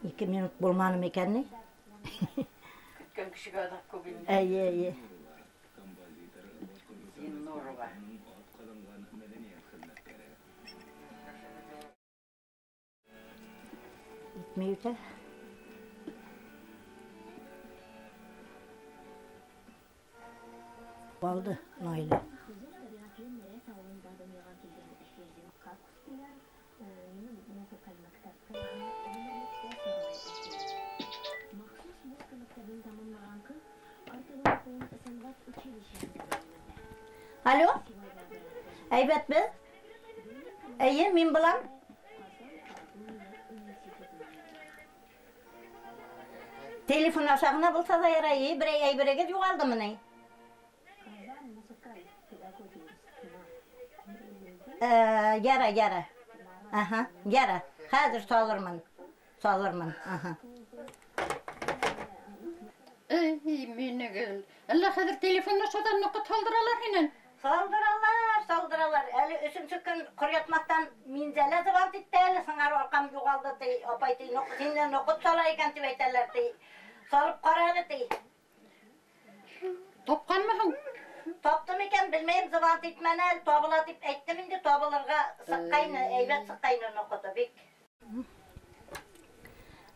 2 минут булманы микән ни? Көткән кешегә аҙаҡ күп инде. Әйе, әйе. Зиннурова. Итмәй үтә. Балды, Наилә. Алло? Әйбәтме? Әйе, мин булам. Телефон аша гына булса да ярай, берәй әйберегеҙ юғалдымы ни? Яра, яра. Аһа, яра. Хәҙер салырмын. Салырмын. Аһа. Эй, минегел. Әллә хәҙер телефон ашадан ноҡот һалдыралар һинән? Салдыралар, салдыралар. Әле өсөнсө көн ҡоръятмаҫтан Минзәлә звонит итте әле, сыңар арҡам юғалды ти, апай ти, һинән ноҡот сала икән тип әйтәләр ти. Салып ҡара әле ти. Тапҡанмы һуң? Таптым икән, белмәйем, звонит итмәне әле, табыла тип әйттем инде, табылырға сыҡҡайны, әйбәт сыҡҡайны ноҡото бик.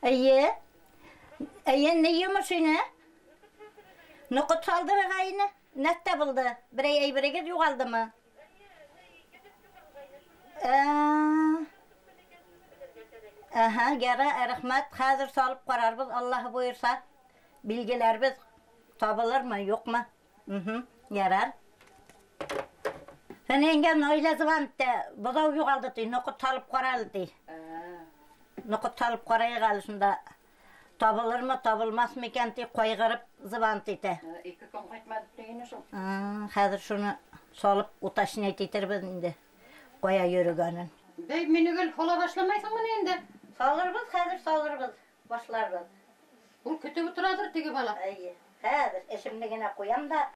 Эйе. Эйе, ни йомош ине? Ноҡот салдырырға ине. Нәрсә булды? Берәй әйберегеҙ юғалдымы? Аһа, яра, рәхмәт. Хәҙер салып ҡарарбыҙ, Аллаһы бойорса. Билгеләрбеҙ табылырмы, юҡмы? Ярар. Һин еңгә Наилә звонит итте, быҙау юғалды ти, ноҡот салып ҡара әле ти. Ноҡот салып ҡарайыҡ әле шунда. Табылырмы, табылмаҫмы икән ти, ҡайғырып звонит итә. 2 көн ҡайтманы тигәйне шул. Хәҙер шуны салып уточнять итербеҙ инде, ҡая йөрөгәнен. Бәй, мине гел һала башламайһыңмы ни инде? Салырбыҙ, хәҙер салырбыҙ, башларбыҙ. Ул көтөп ултыралыр теге бала. Эйе, хәҙер эшемде генә ҡуям да.